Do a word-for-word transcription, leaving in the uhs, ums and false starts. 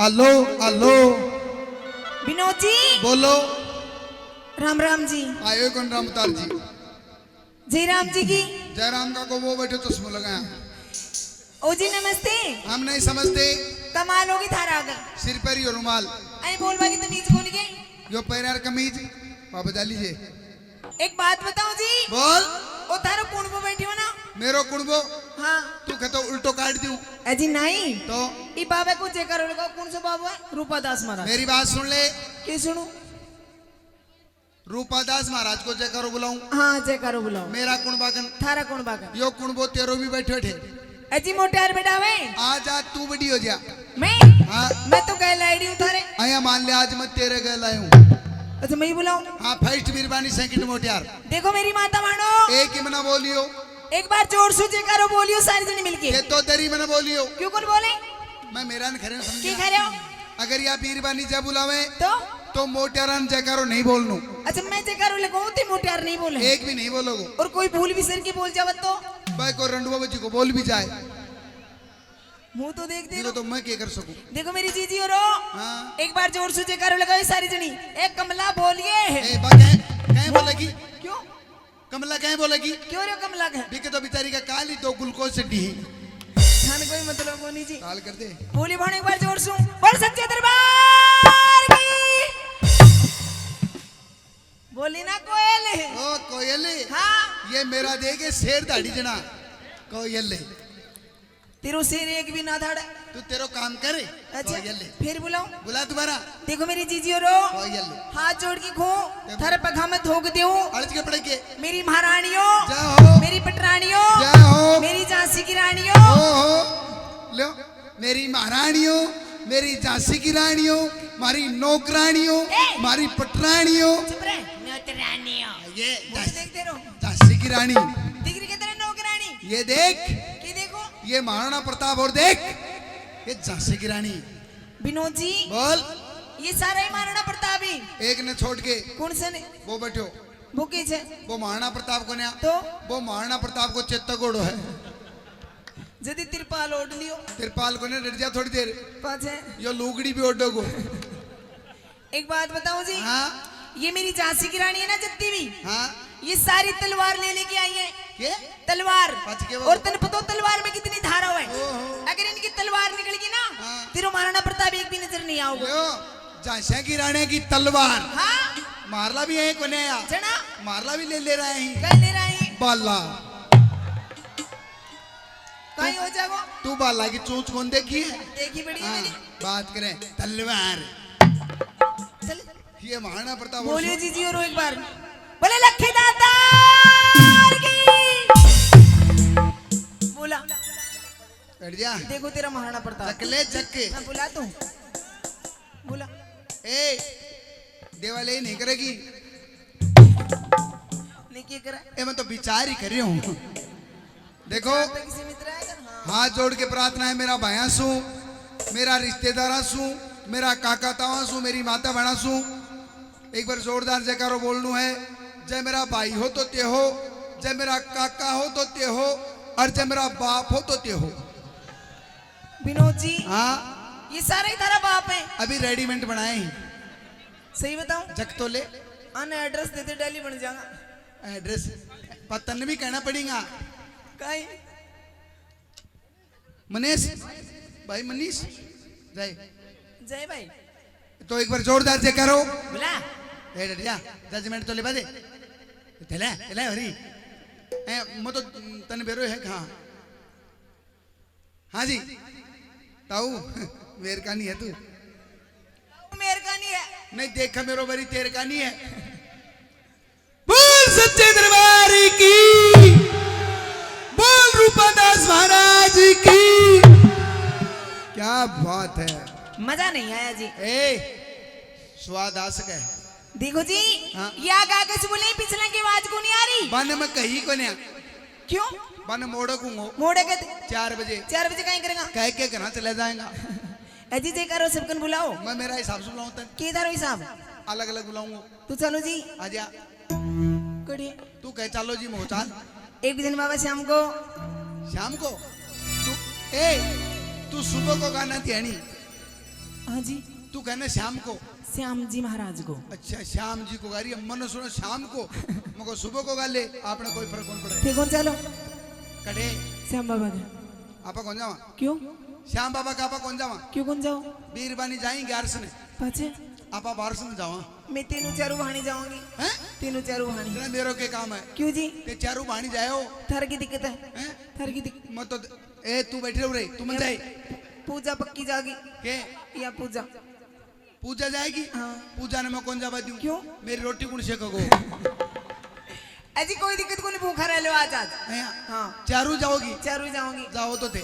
Hello, hello. Vinod जी। बोलो। राम राम जी। आयो कौन राम उतार जी? जय राम जी की। जय राम का को वो बैठो चश्मो लगाया। ओ जी नमस्ते। हम नहीं समझते। कमाल होगी थारा आगे। सिर पर यो रुमाल। ऐ बोलवा की तमीज कौन के? यो पैर यार कमीज। वाह, बजा लीजिए। एक बात बताओ जी। बोल। ओ थारो कुणबो बैठी हो ना? मेरो कुणबो? हाँ। तू कह तो उल्टो काट दूं। अजी नहीं। तो? ई बाबा को जयकारो लगाओ, कौन सा बाबा है? रूपादास महाराज। मेरी बात सुन ले। के सुनूं? रूपादास महाराज को जयकारो बुलाऊं? हाँ, जयकारो बुलाओ। मेरा कुणबागन? थारा कुणबागन? यो कुणबो तेरो भी बैठे बैठे। अजी मोटार बेटा वे। आज, आज तू बड़ी हो जा। मैं? हाँ। मैं तो गैल आईडी हूँ थारे। आया मान ले, आज मैं तेरे गैल आया हूँ। अच्छा, मैं ही बुलाऊं? हाँ, फर्स्ट बीरबानी, सेकंड मोटियार। देखो मेरी माता मानो। एक ही मना बोलियो। एक बार जोर से जयकारो बोलियो सारी जनी मिलके। ये तो तेरी मना बोलियो। क्यों कौन बोले? मैं मेरा न खरे समझ के खा रहे हो? अगर या बीरबानी जा बुलावे तो? तो मोटियारा न जयकारो नहीं बोलनू। अच्छा, मैं जयकारो लगाऊं तो मोटियार नहीं बोले? एक भी नहीं बोलोगो। और कोई भूल भी सर की बोल जावत तो? भाई को रंडुआ बजी को बोल भी जाए। मुंह तो देख दे देखो रो। तो मैं क्या कर सकूं? देखो मेरी जीजी और रो। हाँ। एक बार जोर से जयकारो लगाओ सारी जनी। ए कमला बोलिए। ए, बा, कहें, कहें बोलेगी? क्यों? कमला कहें बोलेगी? क्यों रे कमला कहें? बिके तो बेचारी का काल ही दो ग्लूकोज से डी। थाने कोई मतलब को नहीं जी। काल कर दे। बोली भाण एक बार जोर से। बोल सच्चे दरबार की। बोली ना कोयल। ओ कोयल। हाँ। ये मेरा देखे शेर दाढ़ी जना। कोयल। तेरो शेर एक भी ना धाड़ा। तू तेरो काम करे। अच्छा, तो ये ले। फिर बुलाऊं? बुला दोबारा। देखो मेरी जीजी और रो। तो ये ले। हाथ जोड़ के खो, तेरे थारे पगा में थोक देऊं। अर्ज के पड़े के। मेरी महारानियों, जय हो। मेरी पटरानियों, जय हो। मेरी झांसी की रानियों। ओ हो, लो, मेरी महारानियों, मेरी झांसी की रानियों, मारी नौकरानियों, ए! मारी पटरानियों। चुप रहे, नौकरानियों। ये मुझे झांसी, देखते रहो। झांसी की रानी। दिख रही क्या तेरे नौकरानी? ये देख। ये देखो। ये महाराणा प्रताप और देख, ये झांसी की रानी। विनोद जी। बोल। ये सारा ही महाराणा प्रताप ही। एक ने छोड़ के। कौन से ने? वो बैठो। वो किस है? वो महाराणा प्रताप को न्या। तो? वो महाराणा प्रताप को चेता घोड़ो है। जदी तिरपाल ओढ़ लियो। तिरपाल को ने डर जा थोड़ी देर। पाछे। यो लुगड़ी भी ओढ़ो को। एक बात बताऊं जी। हाँ। ये मेरी झांसी की रानी है ना जितनी भी। हाँ। ये सारी तलवार ले लेके आई है। के? तलवार। पच के वो और तन पतो तलवार में कितनी धारा है। ओहो। अगर इनकी तलवार निकल गई ना, हाँ। तेरो महाराणा प्रताप एक भी नजर नहीं आओगे। यो, झांसा की रानी की तलवार। हाँ। मारला भी है कोने या। जना। मारला भी ले ले रहा है। कह ले रहा है। बाला। कहीं हो जागो। तू बाला की चोंच कौन देखी है? देखी बड़ी है हाँ, मेरी। बात करें तलवार। चल। ये महाराणा प्रताप और बोलिए सु- जीजी और एक बार। बोले लखी दातार की। बोला। बैठ जा। देखो तेरा महाराणा प्रताप। जकले जक। हाँ, बुला तू। बोला। ए, देवालय नहीं करेगी। नहीं, क्या करा? ए, मैं तो विचार ही कर रही हूँ। देखो, विचार तक ही सीमित रहेगा ना। हाँ। हाथ जोड़ के प्रार्थना है मेरा भाया सू, मेरा रिश्तेदारा सू, मेरा काका तावा सू, मेरी माता बहना सू। एक बार जोरदार जयकारो बोलनू है। जय मेरा भाई हो तो ते हो, जय मेरा काका हो तो ते हो, और जय मेरा बाप हो तो ते हो। विनोद जी। हाँ। ये सारा ही थारा बाप है। अभी रेडीमेड बनाए हैं। सही बताऊं? जग तो ले। अन एड्रेस दे दे, डेली बन जाएगा। एड्रेस पतन भी कहना पड़ेगा। काई? मनीष, भाई मनीष, जय। जय भाई। तो एक बार जोरदार जयकारो। बुला। ए डटिया, जजमेंट तो लेवा दे। तेला, तेला हरी। ए, मैं तो तन बेरो है कहाँ? हाँ जी। ताऊ, मेर का नहीं है तू? मेर का नहीं है। नहीं देखा मेरो बारी तेर का नहीं है। बोल सच्चे दरबार की, बोल रूपादास महाराज की। क्या बात है। मजा नहीं आया जी। ए, स्वाद आ सके। देखो जी, हाँ। ये आगे आगे से बोले, पिछला की आवाज को नहीं आ रही। बन में कही को नहीं। क्यों? बन मोड़े कूंगो। मोड़े के? चार बजे। चार बजे काई करेगा? कह के घर चले जाएगा। ए जी, जयकारो सबकन बुलाओ। मैं मेरा हिसाब से बुलाऊं तन। के थारो हिसाब? अलग अलग बुलाऊंगा। तू चलो जी। आजा। कड़े। तू कह चालो जी, मो चाल। एक दिन बाबा शाम को। शाम को? तू, ए, तू सुबह को गाना ध्यानी। हाँ जी। तू कहने श्याम को? श्याम जी महाराज को। अच्छा, श्याम जी को गा रही है, मन सुनो शाम को। मगर सुबह को गा ले, आपने कोई फर्क कौन पड़ा? थे कौन चालो? कड़े? श्याम बाबा का। आपा कौन जावा? क्यों? श्याम बाबा का आपा कौन जावा? क्यों कौन जाओ? बीरबानी जाएंगे आरस ने। पाछे? आपा बारस ने जावा। मैं तीनों चारू भाणी जाऊंगी। हैं? तीनों चारू भाणी। तेरा मेरो के काम है? क्यों जी? ते चारू भाणी जाओ। थार की दिक्कत है? हैं? थार की दिक्कत। मैं तो, ए, तू बैठे रहो रे, तू मन जाए। पूजा पक्की जागी। के? या पूजा। पूजा जाएगी? हाँ। पूजा ने मैं कौन जावा दूं? क्यों? मेरी रोटी कौन सेकेगो? अजी कोई दिक्कत को नहीं, भूखा रह लो आज, आज। हैं? हाँ। चारू जाओगी? चारू जाऊंगी। जाओ तो थे।